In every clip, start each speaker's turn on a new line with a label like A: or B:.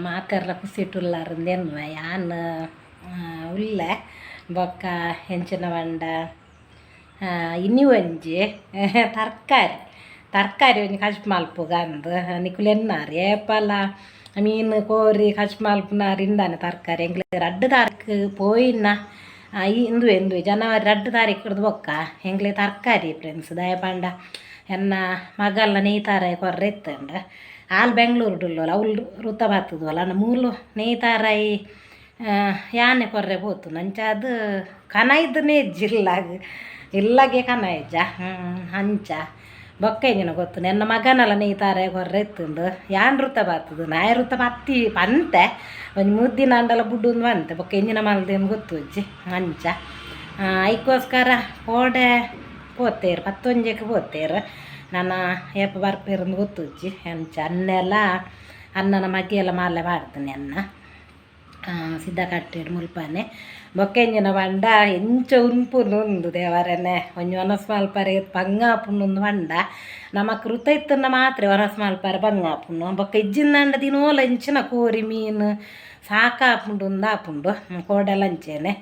A: ಮಾತೆರ್ಲ ಖುಷಿಟ್ ಉಲ್ಲಾರ್ ಎನ್ನುವ ಯಾನ್ ಉಲ್ಲೆ ಬೊಕ್ಕ ಎಂಚಿನ ಪಂಡ ಇನಿ ಒಂಜಿ ತರಕಾರಿ ತರಕಾರಿ ಒಂಜಿ ಕಜಿಪು ಮಲ್ಪುಗ ಅಂದ್ ನಿಕುಲು ಎನ್ನಾರ್ ಏಪಲ ಮೀನು ಕೋರಿ ಕಜಿಪು ಮಲ್ಪುನಾರ್ ಇಂದಾನೆ ತರಕಾರಿ ಎಂಕ್ಲೆ ರಡ್ಡ್ ತಾರೀಕು ಪೋಯಿನ ಇಂದುವೆ ಇಂದುವೆ ಜನವರಿ 2 ತಾರೀಕು ಹಿಡ್ದು ಬೊಕ್ಕ ಎಂಕ್ಲೆ ತರಕಾರಿ ಫ್ರೆಂಡ್ಸ್. ದಾಯೆ ಪಂಡ ಎನ್ನ ಮಗಲ್ಲ ನೇಯ್ತಾರ ಕೊರ್ರೆ ಇತ್ತಂಡ ಆಲ್ ಬೆಂಗ್ಳೂರು ಉಲ್ಲೋಲ ಅವ್ಲು ವೃತ್ತ ಬತ್ತದಲ್ಲ ಅಂಡ ಮೂಲು ನೇಯ್ತಾರೈ ಯಾನೆ ಕೊರ್ರೆ ಪೋತು ಅಂಚಾದ್ ಕನ ಇದ್ದನೇ ಇಜ್ಜಿ ಇಲ್ಲಾಗ ಇಲ್ಲಾಗೆ ಕನ ಇಜ್ಜ ಅಂಚ ಬೊಕ್ಕ ಎಂಜಿನ ಗೊತ್ತು ಎನ್ನ ಮಗನಲ ನೇಯ್ತಾರೆ ಕೊರ್ರೆ ಇತ್ತುಂಡು ಯಾನ್ ವೃತ್ತ ಬತ್ತದು ನಾಯ ವೃತ್ತ ಬತ್ತಿ ಪಂತೆ ಒಂಜಿ ಮುದ್ದಿನ ಅಂಡಲ ಬುಡ್ಡುಂದು ಬಂತೆ ಬೊಕ್ಕ ಎಂಜಿನ ಮಲ್ದೇನು ಗೊತ್ತುಜ್ಜಿ ಅಂಚ ಐಕೋಸ್ಕರ ಕೋಡೆ ಪೋತೇರು ಪತ್ತೊಂಜೆಗೆ ಪೋತೇರು ನನ್ನ ಏಪ ಬರ್ಪೇರಂದು ಗೊತ್ತುಜ್ಜಿ ಅಂಚ ಅನ್ನೆಲ್ಲ ಅನ್ನನ ಮಗ್ಗೆಲ್ಲ ಮಾಲೆ ಪಾಡ್ತೀನಿ ಅನ್ನ ಸಿದ್ಧ ಕಟ್ಟೆಡ್ ಮುಲ್ಪನೆ ಬೊಕ್ಕ ಎಂಜಿನ ಪಂಡ ಎಂಚ ಉನ್ಪುನು ಉಂದು ದೇವರನೆ ಒಂಜಿ ವನಸ್ ಮಲ್ಪರೆ ಬಂಗ ಆಪುಂಡು ಪಂಡ ನಮಕ್ ಋತ ಇತ್ತನ್ನ ಮಾತ್ರ ವನಸ್ ಮಲ್ಪರೆ ಬಂಗ ಆಪುಂಡು ಬೊಕ್ಕ ಇಜ್ಜಿಂದಂಡ ದಿನೋಲ ಎಂಚಿನ ಕೋರಿ ಮೀನು ಸಾಕಾಪುಂಡು ಉಂದು ಆಪುಂಡು ಕೋಡೆಲ ಅಂಚೆನೆ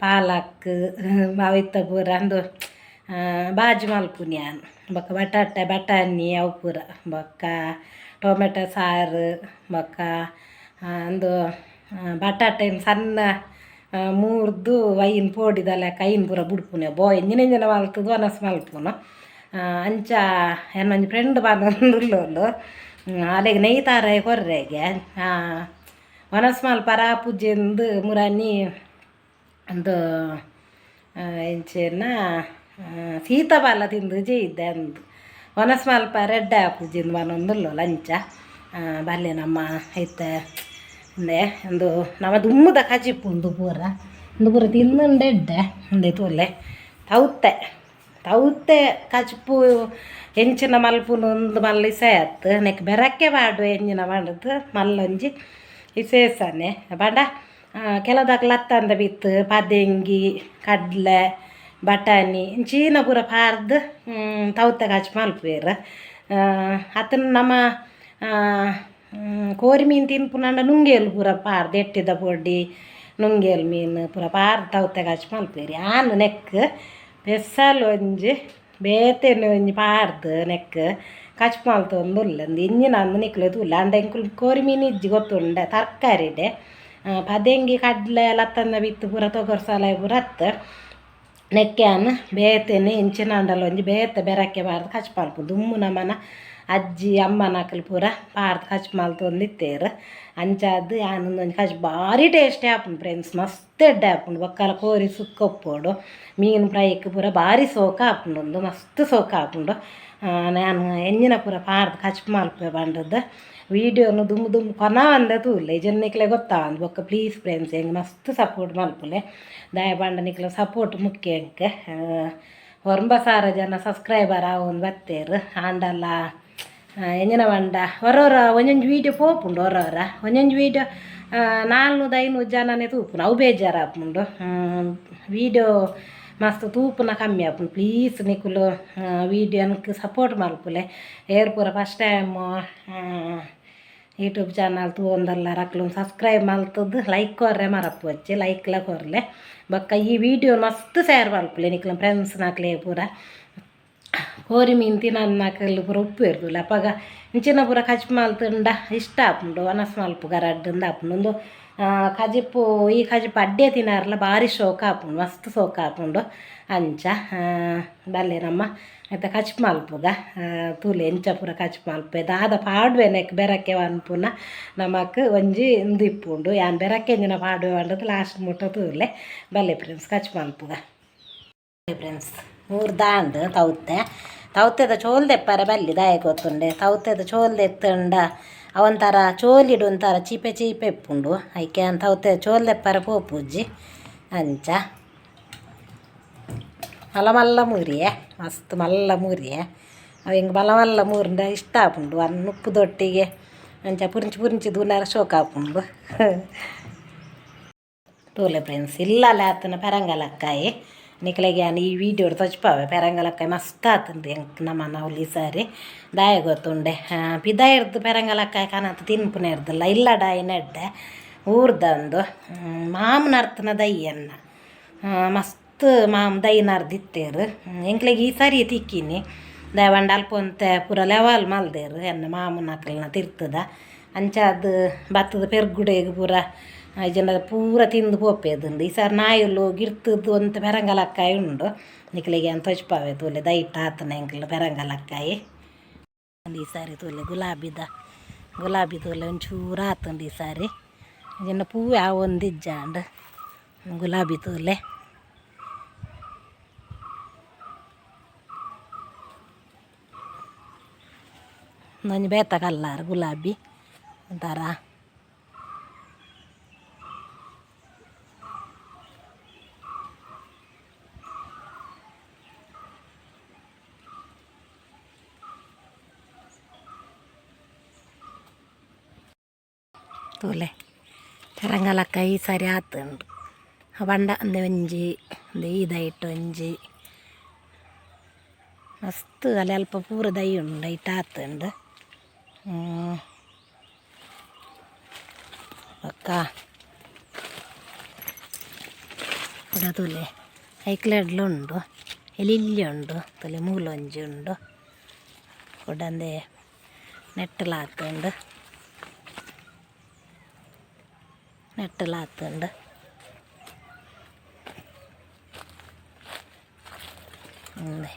A: ಪಾಲಕ್ ಅವಿತ್ತ ಪೂರ ಅಂದು ಬಾಜಿ ಮಲ್ಪುನಿ ಯಾನ್ ಬೊಕ್ಕ ಬಟಾಟೆ ಬಟಾಣಿ ಅವು ಪೂರ ಬೊಕ್ಕ ಟೊಮೆಟೊ ಸಾರು ಬೊಕ್ಕ ಅಂದು ಬಟಾಟೆನ್ ಸಣ್ಣ ಮೂರ್ದು ಐನ್ ಪೋಡಿದ ಲೆಕ್ಕ ಐನ್ ಪೂರ ಬುಡ್ಪುನೆ ಬೋ ಎಂಜಿನ ಎಂಜಿನ ಮಲ್ತುದು ವನಸ್ ಮಲ್ಪುನು ಅಂಚ ಎನ್ನ ಒಂಜಿ ಫ್ರೆಂಡ್ ಬಂದೊಂದುಲ್ಲೋಲು ಅಲೆಗ್ ನೆಯ್ತಾರೆ ಕೊರ್ರೆಗೆ ವನಸ್ ಮಲ್ಪರ ಆಪುಜೆಂದು ಮುರಾನಿ ಅಂದು ಎಂಚೆನ ಸೀತಬಾಲ ತಿಂದು ಜೈದೆ ಅಂದು ವನಸ್ ಮಲ್ಪರೆ ಎಡ್ಡೆ ಆಪುಜೆಂದು ಪನೊಂದುಲ್ಲೋಲು ಅಂಚ ಬಲ್ಲೆ ನಮ್ಮ ಇತ್ತೆ ಇಂದೆ ಉಂದು ನಮ ದುಮ್ಮುದ ಕಜಿಪು ಉಂದು ಪೂರ ಉಂದು ಪೂರ ತಿಂದುಂಡ ಎಡ್ಡೆ ಉಂದೆ ತೂಲೆ ತೌತೆ ತೌತೆ ಕಜಿಪು ಎಂಚಿನ ಮಲ್ಪುನು ಉಂದು ಮಲ್ಲ ಇಸೆ ಆತು ನೆಕ್ ಬೆರಕೆ ಪಾಡುವೆ ಎಂಜಿನ ಪಂಡುದು ಮಲ್ಲೊಂಜಿ ಇಸೇಸನೆ ಪಂಡ ಕೆಲವುದಕ್ಲ್ ಲತ್ತಂದೆ ಬಿತ್ತು ಪದೆಂಗಿ ಕಡಲೆ ಬಟಾಣಿ ಇಂಚೀನ ಪೂರ ಪಾರ್ದ್ ತೌತೆ ಕಜಿಪು ಮಲ್ಪುವೆರ್ ಅತ್ತಂಡ ನಮ ಕೋರಿ ಮೀನು ತಿನ್ಪುನಂಡ ನುಂಗೇಲ್ ಪೂರ ಪಾರ್ದ್ ಎಟ್ಟಿದ ಪೊಡಿ ನುಂಗೇಲ್ ಮೀನು ಪೂರ ಪಾರ್ದ್ ತೌತೆ ಕಜಿಪು ಮಲ್ಪುವೆರ್ ಯಾನ್ ನೆಕ್ಕ್ ಸ್ಪೆಷಲ್ ಒಂಜಿ ಬೇತೆನೆ ಒಂಜಿ ಪಾರ್ದ್ ನೆಕ್ಕ್ ಕಜಿಪು ಮಲ್ತೊಂದುಲ್ಲೆ ಉಂದು ಎಂಜಿನ ಅಂದ್ ನಿಕುಲು ತೂಲೆ ಆಂಡ ಎಂಕುಲು ಕೋರಿ ಮೀನು ಇಜ್ಜಿ ಗೊತ್ತುಂಡೆ ತರಕಾರಿಡೆ ಪದೆಂಗಿ ಕಡಲೆ ಲತ್ತಂದೆ ಬಿತ್ತು ಪೂರ ತೊಗರ್ಸಾಲೆ ಪೂರ ಅತ್ತ್ ನೆಕ್ಕೆ ಯಾನ್ ಬೇತೆನೆ ಎಂಚಿನಾಂಡಲ ಒಂಜಿ ಬೇತೆ ಬೆರಕೆ ಪಾಡ್ದ್ ಕಜಿಪು ಮಲ್ಪುನು ದುಂಬು ನಮನ ಅಜ್ಜಿ ಅಮ್ಮನಕುಲು ಪೂರ ಪಾಡ್ದ್ ಕಜಿಪು ಮಲ್ತೊಂದಿತ್ತೆರ್ ಅಂಚಾದ್ ಯಾನ್ ಉಂದೊಂಜಿ ಕಜಿಪು ಬಾರಿ ಟೇಸ್ಟಿ ಆಪುಂಡು ಫ್ರೆಂಡ್ಸ್ ಮಸ್ತ್ ಎಡ್ಡೆ ಆಪುಂಡು ಬೊಕ್ಕಲ ಕೋರಿ ಸುಕ್ಕ ಉಪ್ಪೊಡು ಮೀನು ಫ್ರೈಕ್ ಪೂರ ಬಾರಿ ಸೋಕು ಆಪುಂಡು ಉಂದು ಮಸ್ತ್ ಸೋಕು ಆಪುಂಡು ಯಾನ್ ಎಂಜಿನ ಪೂರ ಪಾಡ್ದ್ ಕಜಿಪು ಮಲ್ಪುವೆ ಪಂಡುದು ವೀಡಿಯೋನು ದುಂಬು ದುಂಬು ಕೊನವಂದೆ ತೂಲೆ ನಿಕ್ಲೆ ಗೊತ್ತಾವಂದ್ ಬೊಕ್ಕ ಪ್ಲೀಸ್ ಫ್ರೆಂಡ್ಸ್ ಎಂಕ್ ಮಸ್ತ್ ಸಪೋರ್ಟ್ ಮಲ್ಪುಲೆ ದಾಯೆ ಪಂಡ ನಿಕ್ಲೆ ಸಪೋರ್ಟ್ ಮುಖ್ಯ ಎಂಕ್ ಒರ್ಂಬ ಸಾರ ಜನ ಸಬ್ಸ್ಕ್ರೈಬರ್ ಆವೊಂದು ಬತ್ತೆರ್ ಆಂಡಲ ಎಂಜಿನ ಪಂಡ ಒರೊರ ಒಂಜೊಂಜಿ ವೀಡಿಯೋ ಪೋಪುಂಡು ಒರೊರ ಒಂಜೊಂಜಿ ವೀಡಿಯೋ 400 500 ಜನನೇ ತೂಪುನು ಅವು ಬೇಜಾರಾಪುಂಡು ವೀಡಿಯೋ ಮಸ್ತ್ ತೂಪುನ ಕಮ್ಮಿ ಆಪುಂಡು ಪ್ಲೀಸ್ ನಿಕುಲು ವೀಡಿಯೋ ಎಂಕ್ ಸಪೋರ್ಟ್ ಮಲ್ಪುಲೆ ಏರ್ ಪೂರ first time YouTube channel ತೂವೊಂದುಲ್ಲಾರ್ ಅಕ್ಲು subscribe ಮಲ್ತುದು like ಕೊರ್ರೆ ಮರಪೊಚ್ಚಿ ಲೈಕ್ಲ ಕೊರ್ಲೆ ಬೊಕ್ಕ ಈ ವೀಡಿಯೋ ಮಸ್ತ್ ಶೇರ್ ಮಲ್ಪುಲೆ ನಿಕ್ಲೆನ ಫ್ರೆಂಡ್ಸ್ನಕ್ಲೆ ಪೂರ ಕೋರಿ ಮೀನು ತಿನ್ನನ್ನಕಲ್ ಪೂರ ಉಪ್ಪು ಅಪಗ ಇಂಚಿನ ಪೂರ ಕಜಿಪು ಮಲ್ತುಂಡ ಇಷ್ಟ ಆಪುಂಡು ವನಸ್ ಮಲ್ಪುಗ ರಡ್ಡ್ ಆಪುಂಡು ಉಂದು ಕಜಿಪು ಈ ಕಜಿಪು ಅಡ್ಡೆ ತಿನಾರ್ಲ ಬಾರಿ ಶೋಕ ಆಪುಂಡು ಮಸ್ತ್ ಸೋಕ ಆಪುಂಡು ಅಂಚ ಬಲ್ಲೆ ನಮ್ಮ ಇತ್ತೆ ಕಜಿಪು ಮಲ್ಪುಗ ತೂಲೆ ಎಂಚ ಪೂರ ಕಜಿಪು ಮಲ್ಪುವೆ ದಾದ ಪಾಡುವೆ ನೆಕ್ ಬೆರಕೆ ಪನ್ಪುನ ನಮಕ್ ಒಂಜಿ ಉಂದು ಇಪ್ಪುಂಡು ಯಾನ್ ಬೆರಕೆ ಎಂಜಿನ ಪಾಡುವೆ ಪಂಡುದು ಲಾಸ್ಟ್ ಮುಟ್ಟ ತೂಲೆ ಬಲ್ಲೆ ಫ್ರೆಂಡ್ಸ್ ಕಜಿಪು ಮಲ್ಪುಗ ಫ್ರೆಂಡ್ಸ್ ಮೂರು ದಾಂಡ್ ತೌತೆ ತೌತೆದ ಚೋಲ್ ದೆಪ್ಪರೆ ಬಲ್ಲಿ ದಾಯೆ ಗೊತ್ತುಂಡೆ ತೌತೆದ ಚೋಲ್ ದೆತ್ತುಂಡ ಅವೊಂಥರ ಚೋಲಿಡು ಒಂಥರ ಚೀಪೆ ಚೀಪೆ ಇಪ್ಪುಂಡು ಐಕೆ ತೌತೆ ಚೋಲ್ ದೆಪ್ಪರೆ ಪೋಪುಜ್ಜಿ ಅಂಚ ಮಲ್ಲ ಮಲ್ಲ ಮೂರಿಯೆ ಮಸ್ತ್ ಮಲ್ಲ ಮೂರಿಯೆ ಅವು ಎಂಕ್ ಮಲ್ಲ ಮಲ್ಲ ಮೂರಿಂಡ ಇಷ್ಟ ಆಪುಂಡು ಅನ್ ಉಪ್ಪುದೊಟ್ಟಿಗೆ ಅಂಚ ಪುರಿಂಚಿ ಪುರಿಂಚಿ ತೂನರ ಶೋಕ ಆಪುಂಡು ತೂಲೆ ಫ್ರೆಂಡ್ಸ್ ಇಲ್ಲಲ ಆತನ ಪರಂಗಲಕ್ಕಾಯಿ ನಿಕ್ಲೆಗ್ ಯಾನ್ ಈ ವೀಡಿಯೋ ತೋಜ್ಪಾವೆ ಪೆರಂಗಲಕ್ಕಾಯಿ ಮಸ್ತ್ ಆತುಂಡು ಎಂಕ್ ನಮನ ಅವ್ಲು ಈ ಸಾರಿ ದಾಯೆ ಗೊತ್ತುಂಡೆ ಪಿದಾಯಿರ್ದ್ ಪೆರಂಗಲಕ್ಕಾಯಿ ಕನತ್ ತಿನ್ಪುನೆರ್ದಲ್ಲ ಇಲ್ಲಡಾಯಿನ ಎಡ್ಡೆ ಊರ್ದಂದು ಮಾಮನರ್ತನ ದಯ್ಯನ್ನ ಮಸ್ತ್ ಮಾಮ್ ದೈ ನರ್ದಿತ್ತೇರು ಎಂಕ್ಲೆಗ್ ಈ ಸಾರಿ ತಿಕ್ಕಿನಿ ದಾಯೆಪಂಡ ಅಲ್ಪ ಒಂತೆ ಪೂರ ಲೆವಲ್ ಮಲ್ದೆರ್ ಎನ್ನ ಮಾಮುನಕಲ್ನ ತಿರ್ತದ ಅಂಚಾದ್ ಬತ್ತದ ಪೆರ್ಗುಡೆಗ್ ಪೂರ ಇಜ್ಜಂಡ ಪೂರ ತಿಂದು ಪೋಪೆದುಂಡು ಈ ಸಾರಿ ನಾಯಿಲು ಗಿರ್ತದ್ದು ಒಂತೆ ಪೆರಂಗಲಕ್ಕಾಯಿ ಉಂಡು ನಿಕ್ಲೆಗ್ ಯಾನ್ ತೋಜ್ಪಾವೆ ತೂಲೆ ದೈಟ್ ಆತುನ ಎಂಕ್ಲ ಪೆರಂಗಲಕ್ಕಾಯಿ ಈ ಸಾರಿ ತೂಲೆ ಗುಲಾಬಿದ ಗುಲಾಬಿ ತೂಲೆ ಒಂಚೂರು ಆತುಂಡು ಈ ಸಾರಿ ಇಜ್ಜಂಡ ಪೂ ಆವೊಂದಿಜ್ಜಾಂಡ್ ಗುಲಾಬಿ ತೂಲೆ ಒಂಜಿ ಬೇತ ಕಲ್ಲರ್ ಗುಲಾಬಿ ಒಂಥರ ತೂಲೆ ಪೆರಂಗಲಕ್ಕಾಯಿ ಈ ಸಾರಿ ಆತುಂಡು ಪಂಡ ಅಂದೆ ಒಂಜಿ ಅಂದೆ ಈ ದೈಟ್ ಒಂಜಿ ಮಸ್ತ್ ಅಲೆ ಅಲ್ಪ ಪೂರ ದೈ ಉಂಡು ಐಟ್ ಆತುಂಡು ಬೊಕ್ಕ ಕುಡ ತೂಲೆ ಐಕ್ಲೆಡ್ಲ ಉಂಡು ಎಲಿಲ್ಲಿ ಉಂಡು ತೂಲೆ ಮೂಲೊಂಜಿ ಉಂಡು ಕುಡ ಅಂದೆ ನೆಟ್ಟಲ ಆತುಂಡು ನೆಟ್ಟಲ ಆತುಂಡು ಉಂದೆ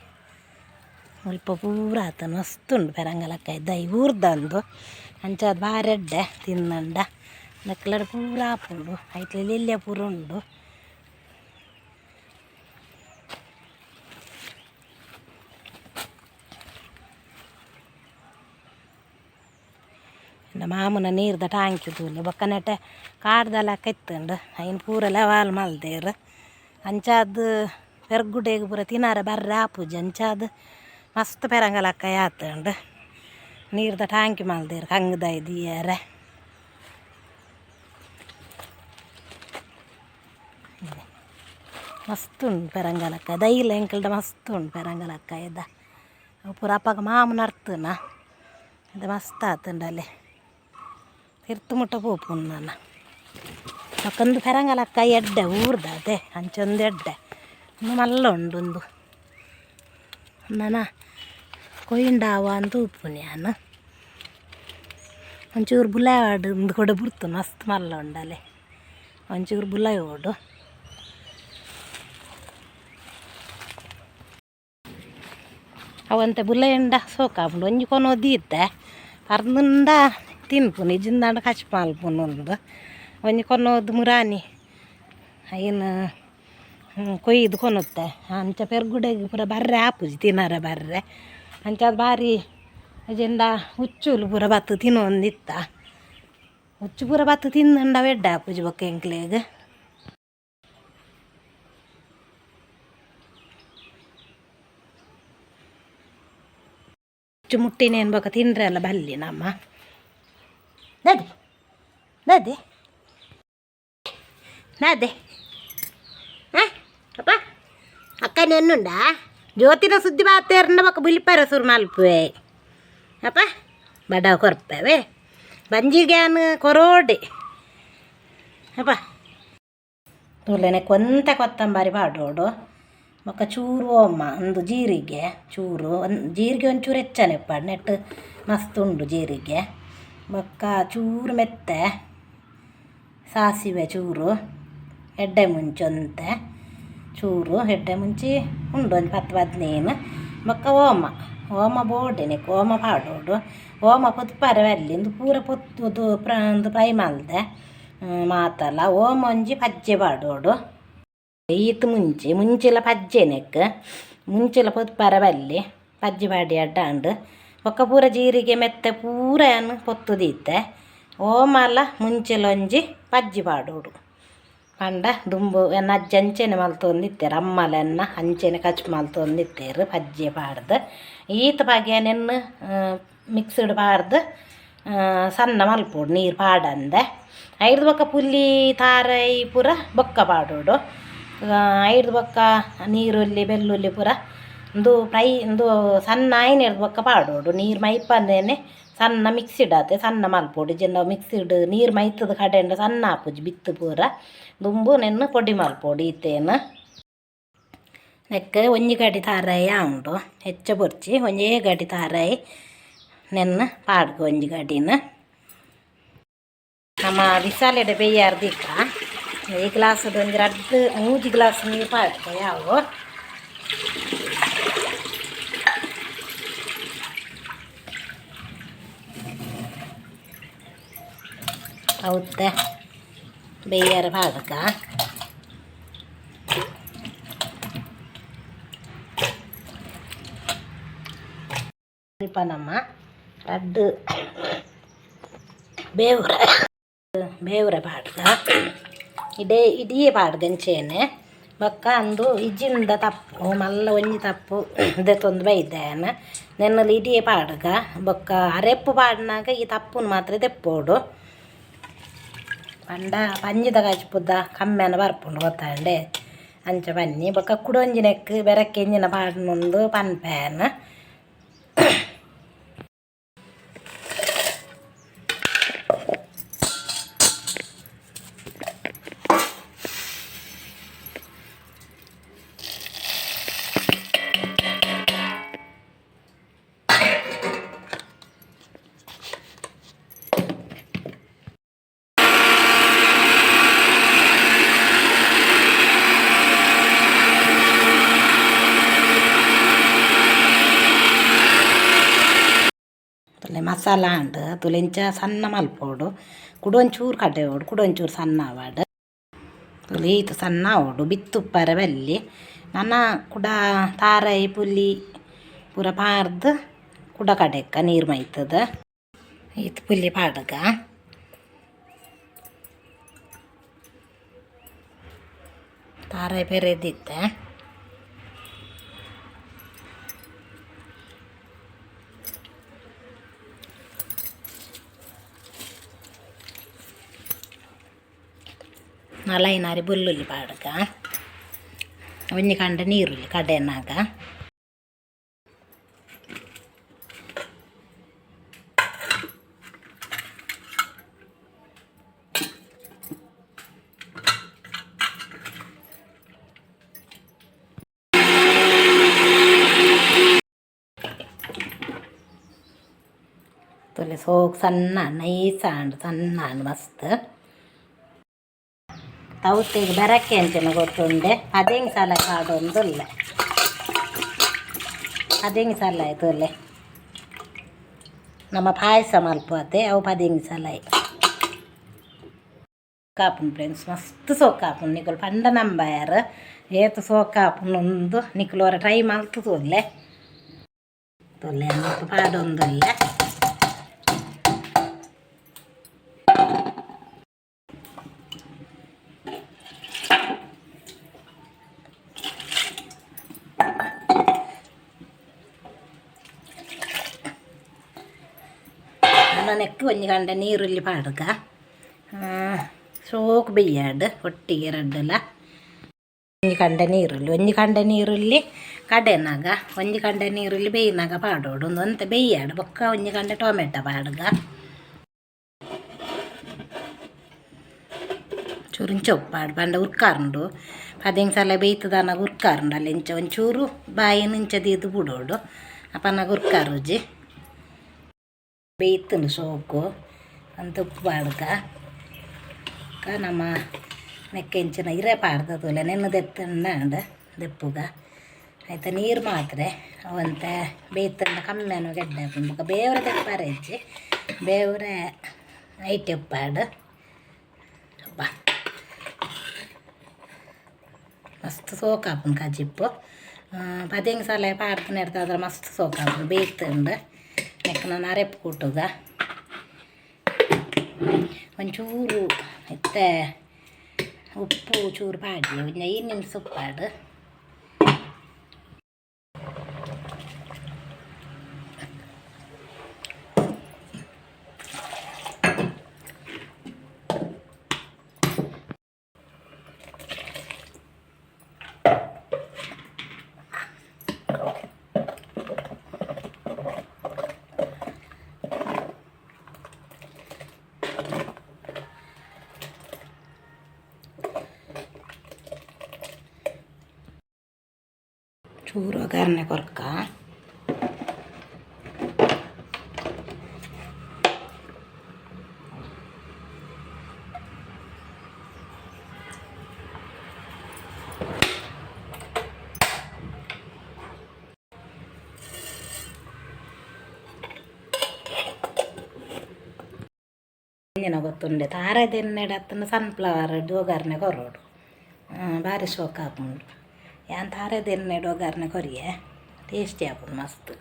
A: ಮುಲ್ಪ ಪೂರ ಆತುಂಡು ಮಸ್ತ್ ಉಂಡು ಪೆರಂಗಲಕ್ಕಾಯಿ ದೈ ಊರ್ದಂದು ಅಂಚಾದ್ ಬಾರಿ ಎಡ್ಡೆ ತಿನ್ನಂಡ ನೆಕ್ಲಡ್ ಪೂರ ಆಪುಂಡು ಐಟ್ಲ ಎಲ್ಯ ಪೂರ ಉಂಡು ಮಾಮುನ ನೀರ್ದ ಟ್ಯಾಂಕಿ ತೂಲೆ ಬೊಕ್ಕ ನೆಟೆ ಕಾಡ್ದ ಇತ್ತುಂಡು ಐನ್ ಪೂರ ಲೆವಾಲ್ ಮಲ್ದೆರ್ ಅಂಚಾದ್ ಪೆರ್ಗುಡೆಗ್ ಪೂರ ತಿನರೆ ಬರ್ರೆ ಆಪುಜಿ ಅಂಚಾದ್ ಮಸ್ತ್ ಪೆರಂಗಲಕ್ಕಾಯಿ ಆತುಂಡು ನೀರ್ದ ಟ್ಯಾಂಕಿ ಮಲ್ದೆರ್ ಕಂಗ್ದೈ ದೀಯರೆ ಮಸ್ತ್ ಉಂಡು ಪೆರಂಗಲಕ್ಕಾಯಿ ದೈಲ ಎಂಕಲ್ಡ ಮಸ್ತ್ ಉಂಡು ಪೆರಂಗಲಕ್ಕಾಯಿದ ಅವು ಪೂರ ಅಪಗ ಮಾಮು ನರ್ತುನ ಅದು ಮಸ್ತ್ ಆತುಂಡು ಅಲ್ಲೇ ತಿರ್ತು ಮುಟ್ಟ ಪೋಪುಂಡು ನನ ಬೊಕ್ಕ ಪೆರಂಗಲಕ್ಕಾಯಿ ಎಡ್ಡೆ ಊರ್ದ ಅತೆ ಅಂಚೊಂದು ಎಡ್ಡೆ ಉಂದು ಮಲ್ಲ ಉಂಡು ಉಂದು ನನ ಕೊಯಿಂಡಾವ ಅಂತ ಉಪ್ಪುನಿ ಯಾನ್ ಒಂಚೂರು ಬುಲಾವಾಡು ಉಂದು ಕೂಡ ಬುರ್ತು ಮಸ್ತ್ ಮಲ್ಲ ಉಂಡಲೆ ಒಂಚೂರು ಬುಲಾಯೋಡು ಅವಂತೆ ಬುಲೆಂಡ ಸೋಕಾಪುಂಡು ಒಂಜಿ ಕೊನೊ ದೀತೆ ಪರ್ಂದುಂಡ ತಿನ್ಪುನಿ ಇಜ್ಜಿಂದಾಂಡ ಕಚ್ ಮಲ್ಪುನು ಉಂದು ಒಂಜಿ ಕೊನೊದು ಮುರಾನಿ ಐನ್ ಕೊಯ್ದು ಕೊನೊತ್ತೆ ಅಂಚ ಪೆರ್ಗುಡೆಗ್ ಪೂರ ಬರ್ರೆ ಆಪುಜಿ ತಿನರೆ ಬರ್ರೆ ಅಂಚಾದ್ ಬಾರಿ ಇಜ್ಜಿಂಡ ಉಚ್ಚುಲು ಪೂರ ಬತ್ತ್ ತಿನೊಂದಿತ್ತ ಉಚ್ಚು ಪೂರ ಬತ್ತ್ ತಿಂದುಂಡ ಅವು ಎಡ್ಡೆ ಆಪುಜಿ ಬೊಕ್ಕ ಎಂಕ್ಲೆಗ್ ಉಚ್ಚು ಮುಟ್ಟಿನೇನು ಬೊಕ್ಕ ತಿಂಡ್ರೆ ಅಲ್ಲ ಬಲ್ಲಿ ನಮ್ಮ ನದಿ ನದಿ ನದಿ ಅಪ್ಪ ಅಕ್ಕ ನೆನ್ನುಂಡಾ ಜ್ಯೋತಿನ ಸುದ್ದಿ ಬಾತೇರ್ನ ಬೊಕ್ಕ ಬುಲಿಪರ ಸುರು ಮಲ್ಪುವೆ ಅಪ್ಪ ಬಡ ಕೊರ್ಪವೆ ಬಂಜಿಗ್ಯಾನ್ ಕೊರೋಡೆ ಅಪ್ಪ ತೂಲೆನೆ ಕೊಂತೆ ಕೊತ್ತಂಬರಿ ಪಾಡೋಡು ಬೊಕ್ಕ ಚೂರು ಓಮ ಒಂದು ಜೀರಿಗೆ ಚೂರು ಒಂದು ಜೀರಿಗೆ ಒಂಚೂರು ಹೆಚ್ಚನೆ ಪಾಡು ನೆಟ್ ಮಸ್ತ್ ಉಂಡು ಜೀರಿಗೆ ಬೊಕ್ಕ ಚೂರು ಮೆತ್ತೆ ಸಾಸಿವೆ ಚೂರು ಎಡ್ಡೆ ಮುಂಚಿ ಒಂತೆ ಚೂರು ಎಡ್ಡೆ ಮುಂಚಿ ಉಂಡು ಒಂಜಿ 10 15 ಬೊಕ್ಕ ಓಮ ಓಮ ಬೋಡೆನೆ ಓಮ ಪಾಡೋಡು ಓಮ ಪೊತ್ಪರೆ ಬಲ್ಲಿ ಉಂದು ಪೂರ ಪೊತ್ತುದು ಉಂದು ಫ್ರೈ ಮಲ್ದೆ ಮಾತಲ ಓಮ ಒಂಜಿ ಪಜ್ಜೆ ಪಾಡೋಡು ಈತ್ ಮುಂಚಿ ಮುಂಚಿಲ ಪಜ್ಜೆನೆಕ್ ಮುಂಚಿಲ ಪೊತ್ಪರೆ ಬಲ್ಲಿ ಪಜ್ಜೆ ಪಾಡಿ ಅಡ್ಡಾಂಡ್ ಬೊಕ್ಕ ಪೂರ ಜೀರಿಗೆ ಮೆತ್ತೆ ಪೂರ ಯಾನ್ ಪೊತ್ತು ದೀತೆ ಓಮಲ ಮುಂಚಿಲ ಒಂಜಿ ಪಜ್ಜಿ ಪಾಡೋಡು ಪಂಡ ದುಂಬು ಎನ್ನ ಅಜ್ಜಿ ಅಂಚೆನೆ ಮಲ್ತೊಂದಿತ್ತೆರ್ ಅಮ್ಮಲ ಎನ್ನ ಅಂಚೆನೆ ಕಚ್ ಮಲ್ತೊಂದಿತ್ತೆರ್ ಪಜ್ಜೆ ಪಾಡ್ದು ಈತ್ ಬಗೆನೆನ್ ಮಿಕ್ಸ್ಡ್ ಪಾಡ್ದು ಸಣ್ಣ ಮಲ್ಪೊಡು ನೀರು ಪಾಡಂದೆ ಐರ್ದ್ ಬೊಕ್ಕ ಪುಲಿ ತಾರೈ ಪೂರ ಬೊಕ್ಕ ಪಾಡೋಡು. ಐದು ಬೊಕ್ಕ ನೀರುಳ್ಳಿ ಬೆಳ್ಳುಳ್ಳಿ ಪೂರ ಉಂದು ಫ್ರೈ ಉಂದು ಸಣ್ಣ ಆಯಿನೆಡ್ದ್ ಬೊಕ್ಕ ಪಾಡೋಡು ನೀರು ಮೈಪಂದೇನೆ ಸಣ್ಣ ಮಿಕ್ಸಿಡ್ ಆತೆ ಸಣ್ಣ ಮಲ್ಪೊಡು ಇಜ್ಜಿಂಡ ಮಿಕ್ಸಿಡ್ ನೀರು ಮೈತದ ಕಡೆಂಡ ಸಣ್ಣ ಆಪುಜಿ ಬಿತ್ತು ಪೂರ ದುಂಬು ನೆನ್ನು ಪೊಡಿ ಮಲ್ಪೊಡು ಈತೇನು ನೆಕ್ ಒಂಜಿ ಗಡಿ ತಾರಾಯಿ ಆವುಂಡು ಹೆಚ್ಚ ಬೊರ್ಚಿ ಒಂಜೇ ಗಡಿ ತಾರಾಯಿ ನೆನ್ನು ಪಾಡ್ಗ ಒಂಜಿ ಗಡಿನ ನಮ್ಮ ವಿಸಾಲೆಡೆ ಬೇಯಾರ್ ದೀಕ ಈ ಗ್ಲಾಸ್ ಒಂಜಿ ರಡ್ಡ್ ಮೂಜಿ ಗ್ಲಾಸ್ ನೀರು ಪಾಡ್ಕ ಯಾವು ಅವತ್ತೆ ಬೇಯಾರ ಪಾಡ್ಕ ನಮ್ಮ ರಡ್ಡ್ ಬೇವುರ ಬೇವುರ ಪಾಡ್ಗ ಇಡೇ ಇಡೀ ಪಾಡ್ಗ ಅಂಚೆನೆ ಬೊಕ್ಕ ಅಂದು ಇಜ್ಜಿಂದ ತಪ್ಪು ಮಲ್ಲ ಒಂಜಿ ತಪ್ಪು ದೆತ್ತೊಂದು ಬೈದಾನ ನೆನ್ನಲ್ಲಿ ಇಡೀ ಪಾಡ್ಗ ಬೊಕ್ಕ ಅರೆಪ್ಪು ಪಾಡ್ನಾಗ ಈ ತಪ್ಪುನು ಮಾತ್ರ ದೆಪ್ಪೋಡು ಪಂಡ ಪಂಜಿದ ಕಾಚಿಪುದ ಕಮ್ಮೆನ ಬರ್ಪುಂಡು ಗೊತ್ತಾಂಡೆ ಅಂಚ ಬನ್ನಿ ಬೊಕ್ಕ ಕುಡೊಂಜಿನೆಕ್ ಬೆರಕೆ ಎಂಜಿನ ಪಾಡ್ನೊಂದು ಪನ್ಪೇನ್ ಮಸಾಲ ಆಂಡ್ ತುಲಿಂಚ ಸಣ್ಣ ಮಲ್ಪೊಡು ಕುಡೊಂಚೂರು ಕಡೆಯೋಡು ಕುಡೊಂಚೂರು ಸಣ್ಣ ಆವಡ್ ತುಲಿ ಈತ್ ಸಣ್ಣ ಆವೊಡು ಬಿತ್ತು ಉಪ್ಪರೆ ಬಲ್ಲಿ ನನ ಕುಡ ತಾರಾಯಿ ಪುಲಿ ಪೂರ ಪಾರ್ದ್ ಕುಡ ಕಡೆಕ್ಕ ನೀರು ಮೈತದ ಈತ್ ಪುಲಿ ಪಾಡ್ಗ ತಾರಾಯಿ ಪೆರೆದಿತ್ತೆ ನಾಲೈನಾರಿ ಬೆಳ್ಳುಳ್ಳಿ ಪಾಡ್ಗ ಒಂಜಿ ಕಂಡ ನೀರುಳ್ಳಿ ಕಡೆನಾಗ ತುಲೆ ಸೋಕ್ ಸಣ್ಣ ನೈಸ್ ಆಂಡ್ ಸಣ್ಣ ಆಂಡ್ ಮಸ್ತ್ ತೌತೆಗ್ ಬೆರಕೆ ಅಂಚಿನ ಗೊತ್ತುಂಡೆ ಪದೆಂಗ್ ಸಲ ಪಾಡೊಂದುಲ್ಲೆ ಪದೆಂಗ್ ಸಲಾಯಿ ತೂಲೆ ನಮ್ಮ ಪಾಯಸ ಮಲ್ಪುವತೆ ಅವು ಪದೆಂಗ್ ಸಲಾಯಿ ಕಾಪುಂಡು ಫ್ರೆಂಡ್ಸ್ ಮಸ್ತ್ ಸೋಕಾಪುಂಡು ನಿಕುಲು ಪಂಡ ನಂಬಾಯರ್ ಏತ್ ಸೋಕಾಪುಂಡು ಉಂದು ನಿಕುಲು ಒರ ಟ್ರೈ ಮಲ್ತ್ ತೂಲೆ ತೂಲೆ ಪಾಡೊಂದುಲ್ಲೆ ನೆಕ್ಕ್ ಒಂಜಿ ಕಂಡ ನೀರುಳ್ಳಿ ಪಾಡ್ಗ ಸೋಕು ಬೆಯ್ಯಾಡ್ ಒಟ್ಟಿಗೆ ರಡ್ಡಲ ಒಂಜಿ ಕಂಡ ನೀರುಳ್ಳಿ ಒಂಜಿ ಕಂಡ ನೀರುಳ್ಳಿ ಕಡೆನಾಗ ಒಂಜಿ ಕಂಡ ನೀರುಳ್ಳಿ ಬೇಯ್ನಾಗ ಪಾಡೋಡು ಒಂದು ಒಂತೆ ಬೆಯ್ಯಾಡು ಬೊಕ್ಕ ಒಂಜಿ ಕಂಡ ಟೊಮೆಟೊ ಪಾಡ್ಗ ಚೂರು ಇಂಚ ಉಪ್ಪಾಡು ಪಂಡ ಉರ್ಕಾರುಂಡು ಪದಿಂಗ್ ಸಲ ಬೇಯ್ತದಾನಾಗ ಉರ್ಕಾರುಂಡು ಅಲ್ಲಿ ಇಂಚ ಒಂಚೂರು ಬಾಯಿನ ಇಂಚ ದೀದ್ ಬುಡೋಡು ಅಪನಾಗ ಉರ್ಕಾರುಜಿ ಬೇಯ್ತುಂಡು ಸೋಕು ಅಂತ ಉಪ್ಪು ಪಾಡ್ಗ ನಮ್ಮ ನೆಕ್ಕೆ ಇಂಚಿನ ಇರೆ ಪಾಡ್ದ ತೂಲೆ ನೆನ್ನು ದೆತ್ತಂಡ ದೆಪ್ಪುಗ ಆಯ್ತ ನೀರು ಮಾತ್ರ ಅವಂತೆ ಬೇಯ್ತಂಡ ಕಮ್ಮೆನು ಗೆಡ್ಡೆ ಬೊಕ್ಕ ಬೇವ್ರೆ ದೆಪ್ಪಾರೆ ಇಜ್ಜಿ ಬೇವ್ರೆ ಐಟೆ ಉಪ್ಪಾಡು ಅಬ್ಬಾ ಮಸ್ತ್ ಸೋಕಾಪುಂಡು ಕಜಿಪ್ಪು ಪದೆಂಗ್ ಸಲ ಪಾಡ್ದು ಮಸ್ತ್ ಸೋಕಾಪುಂಡು ಬೇಯ್ತುಂಡು ನೆಕ್ ನಾನು ಅರೆಪ್ಪು ಕೂಟುಗ ಒಂಚೂರು ಇತ್ತೆ ಉಪ್ಪು ಚೂರು ಪಾಡಿ ಒಂಜಿ ಐದು ನಿಮಿಷ ಉಪ್ಪಾಡು ಚೂರು ಒಗ್ಗರಣೆ ಕೊರ್ಕ. ಒಂಜಿನ ಗೊತ್ತುಂಡೆ ತಾರಾಯ್ದ ಎಣ್ಣೆಡ್ ಅತ್ತಂಡ ಸನ್ಫ್ಲವರ್ ಒಗ್ಗರಣೆ ಕೊರೊಡು, ಬಾರಿ ಶೋಕ್ ಆಪುಂಡು. ಯಾನ್ ತಾರಾಯ್ದ ಎಣ್ಣೆಡ್ ಒಗ್ಗರಣೆ ಕೊರಿಯೆ, ಟೇಸ್ಟಿ ಆಪುಂಡು ಮಸ್ತ್.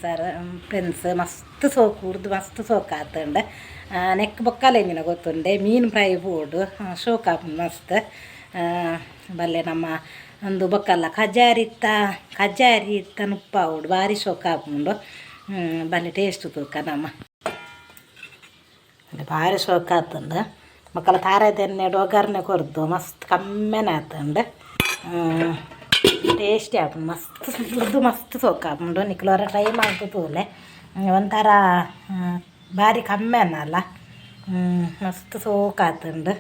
A: ಸರ್ ಫ್ರೆಂಡ್ಸ್, ಮಸ್ತ್ ಸೋಕು ಉರ್ದು ಮಸ್ತ್ ಸೋಕು ಆತುಂಡು. ನೆಕ್ ಬೊಕ್ಕಲ ಎಂಜಿನ ಗೊತ್ತುಂಡೆ, ಮೀನು ಫ್ರೈ ಬೋಡು, ಶೋಕು ಆಪುಂಡು ಮಸ್ತ್. ಬಲ್ಲೆ ನಮ್ಮ ಒಂದು ಬೊಕ್ಕಲ್ಲ ಕಜಾರಿತ್ತ ಕಜಾರಿ ಇತ್ತ ನುಪ್ಪಾವೊಡು, ಬಾರಿ ಶೋಕು ಆಪುಂಡು. ಬಲ್ಲೆ ಟೇಸ್ಟ್ ತೂಕ ನಮ್ಮ. ಬಾರಿ ಶೋಕು ಆತುಂಡು. ಬೊಕ್ಕಲ ತಾರಾಯ್ದ ಎಣ್ಣೆಡ್ ಒಗ್ಗರಣೆ ಕೊರ್ದು ಮಸ್ತ್ ಕಮ್ಮೆನೆ ಆತುಂಡು. ಟೇಸ್ಟಿ ಆಪುಂಡು ಮಸ್ತ್, ಉರ್ದು ಮಸ್ತ್ ಸೋಕು ಆಪುಂಡು. ನಿಕುಲು ಒರ ಟ್ರೈ ಮಲ್ತ್ ತೂಲೆ. ಒಂಥರ ಬಾರಿ ಕಮ್ಮೆನ ಅಲ್ಲ, ಮಸ್ತ್ ಸೋಕು ಆತುಂಡು.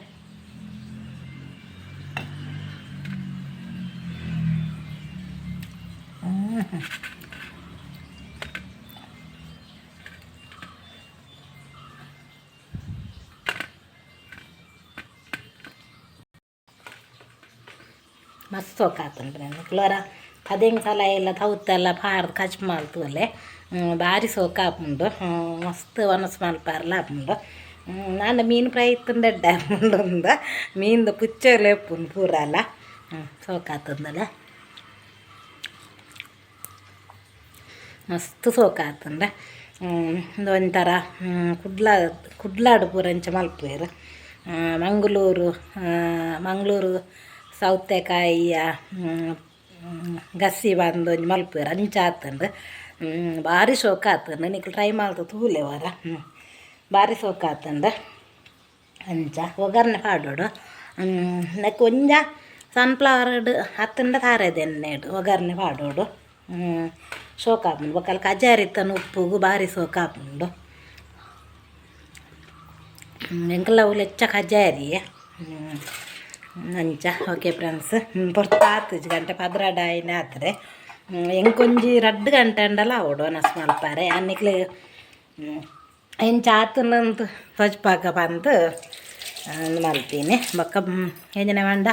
A: ಮಸ್ತ್ ಸೋಕು ಆತುಂಡು. ನಿಕುಲು ಒರ ಪದೆಂಗ್ ಸಲ ಎಲ್ಲ ತೌತೆಲ್ಲ ಪಾಡ್ದ್ ಕಜ್ಪು ಮಲ್ತುಲೆ, ಬಾರಿ ಸೋಕು ಆಪುಂಡು. ಮಸ್ತ್ ವನಸ್ ಮಲ್ಪರೆಲ ಆಪುಂಡು. ಆಂಡ ಮೀನು ಫ್ರೈ ಇತ್ತುಂಡ ಎಡ್ಡೆ ಆಪುಂಡು ಅಂದ ಮೀನ್ದ ಪುಚ್ಚೆಲ ಇಪ್ಪುಂಡು ಪೂರಲ. ಸೋಕು ಆತುಂಡಲ, ಮಸ್ತ್ ಸೋಕು ಆತುಂಡು. ಉಂದು ಒಂಥರ ಕುಡ್ಲ ಕುಡ್ಲಾಡ್ ಪೂರ ಇಂಚ ಮಲ್ಪುವೆರ್. ಮಂಗಳೂರು ಮಂಗಳೂರು ಸೌತೆಕಾಯಿಯ ಗಸಿ ಬಂದು ಒಂಜಿ ಮಲ್ಪುವೆರ್, ಅಂಚ ಆತುಂಡು. ಬಾರಿ ಶೋಕು ಆತುಂಡು. ನಿಕುಲು ಟ್ರೈ ಮಲ್ತ್ ತೂಲೆ ಒರ, ಬಾರಿ ಸೋಕು ಆತುಂಡು. ಅಂಚ ಒಗ್ಗರಣೆ ಪಾಡೊಡು. ನೆಕ್ಕ್ ಒಂಜ ಸನ್ಫ್ಲವರ್ಡ್ ಅತ್ತುಂಡ ತಾರಾಯ್ದ ಎಣ್ಣೆಡ್ ಒಗ್ಗರಣೆ ಪಾಡೊಡು, ಶೋಕು ಆಪುಂಡು. ಬೊಕ ಕಜಾರಿತ್ತ ನುಪ್ಪುಗು ಬಾರಿ ಸೋಕು ಆಪುಂಡು. ಎಂಕಲ್ನ ಅವ್ಲು ಹೆಚ್ಚ ಕಜಾರಿ ಅಂಚ. ಓಕೆ ಫ್ರೆಂಡ್ಸ್, ಪೊರ್ತು ಆತುಜಿ, ಗಂಟೆ 12 ಆಯಿನ ಆತ್ರೆ. ಎಂಕೊಂಜಿ 2 ಗಂಟೆ ಆಂಡಲ ಆವೊಡು ವನಸ್ ಮಲ್ಪರೆ. ಯಾನ್ ನಿಕ್ಲೆ ಎಂಚ ಆತುಂಡು ತೋಜ್ಪಾಕ ಪಂದ್ ಮಲ್ತೀನಿ. ಬೊಕ್ಕ ಎಂಚಿನ ಪಂಡ,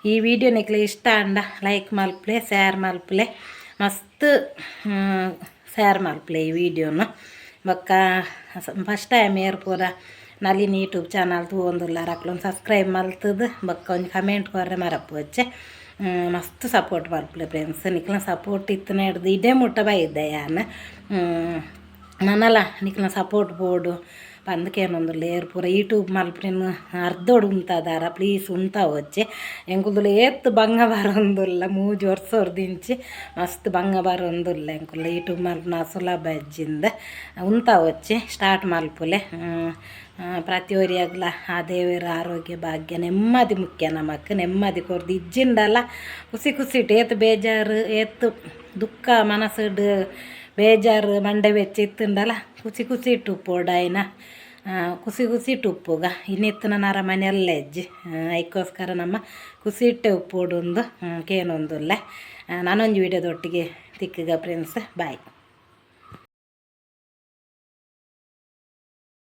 A: ಈ ವಿಡಿಯೋ ನಿಕ್ಲೆ ಇಷ್ಟ ಆಂಡ ಲೈಕ್ ಮಲ್ಪುಲೆ, ಶೇರ್ ಮಲ್ಪುಲೆ, ಮಸ್ತ್ ಶೇರ್ ಮಲ್ಪುಲೆ ಈ ವಿಡಿಯೋನು. ಬೊಕ್ಕ ಫಸ್ಟ್ ಟೈಮ್ ಏರ್ ಪೂರ ನಳಿನಿ ಯೂಟ್ಯೂಬ್ ಚಾನಲ್ ತೂವೊಂದುಲ್ಲಾರ್ ಅಕ್ಲೊಂದು ಸಬ್ಸ್ಕ್ರೈಬ್ ಮಲ್ತುದು ಬೊಕ್ಕ ಒಂಜಿ ಕಮೆಂಟ್ ಕೊರ್ರೆ ಮರಪೊಚ್ಚೆ. ಮಸ್ತ್ ಸಪೋರ್ಟ್ ಮಲ್ಪುಲೆ ಫ್ರೆಂಡ್ಸ್. ನಿಕ್ಲ್ನ ಸಪೋರ್ಟ್ ಇತ್ತಿನ ಹಿಡ್ದು ಇಡೆ ಮುಟ್ಟ ಬೈದೆ ಯಾನ್. ನನಲ ನಿಕ್ಲ್ನ ಸಪೋರ್ಟ್ ಬೋಡು ಪಂದ್ ಕೇನೊಂದುಲ್ಲೆ. ಏರ್ ಪೂರ ಯೂಟ್ಯೂಬ್ ಮಲ್ಪುನೆನ್ ಅರ್ಧೊಡು ಉಂತದಾರ, ಪ್ಲೀಸ್ ಉಂತಾವೊಚ್ಚಿ. ಎಂಕುಲ್ದುಲ ಏತ್ ಬಂಗ ಬರೊಂದುಲ್ಲ, 3 ವರ್ಷೊರ್ದಿಂಚಿ ಮಸ್ತ್ ಬಂಗ ಬರೊಂದುಲ್ಲ. ಎಂಕುಲು ಯೂಟ್ಯೂಬ್ ಮಲ್ಪುನ ಸುಲಭ ಇಜ್ಜಿಂದ್, ಉಂತಾವೊಚ್ಚಿ, ಸ್ಟಾರ್ಟ್ ಮಲ್ಪುಲೆ. ಪ್ರತಿಯೊರಿಯಗ್ಲ ಆ ದೇವೆರ್ ಆರೋಗ್ಯ ಭಾಗ್ಯ ನೆಮ್ಮದಿ ಮುಖ್ಯ ನಮಕ್. ನೆಮ್ಮದಿ ಕೊರ್ದು ಇಜ್ಜಿಂಡಲ ಖುಷಿ ಖುಷಿಟ್ ಏತ್ ಬೇಜಾರು ಏತ್ ದುಃಖ ಮನಸ್ಸುಡ್ ಬೇಜಾರು ಮಂಡೆ ಬೆಚ್ಚ ಇತ್ತುಂಡಲ ಖುಷಿ ಖುಷಿಟ್ ಉಪ್ಪೊಡಾಯ್ನ, ಖುಷಿ ಖುಷಿಟ್ ಉಪ್ಪುಗ. ಇನಿತ್ತಿನ ನರಮನೆ ಎಲ್ಲ ಇಜ್ಜಿ. ಐಕ್ಕೋಸ್ಕರ ನಮ್ಮ ಖುಷಿಟ್ಟೆ ಉಪ್ಪೊಡುಂದು ಕೇನೊಂದುಲ್ಲೆ. ನಾನೊಂಜಿ ವೀಡಿಯೋದೊಟ್ಟಿಗೆ ತಿಕ್ಕುಗ ಫ್ರೆಂಡ್ಸ್, ಬಾಯ್.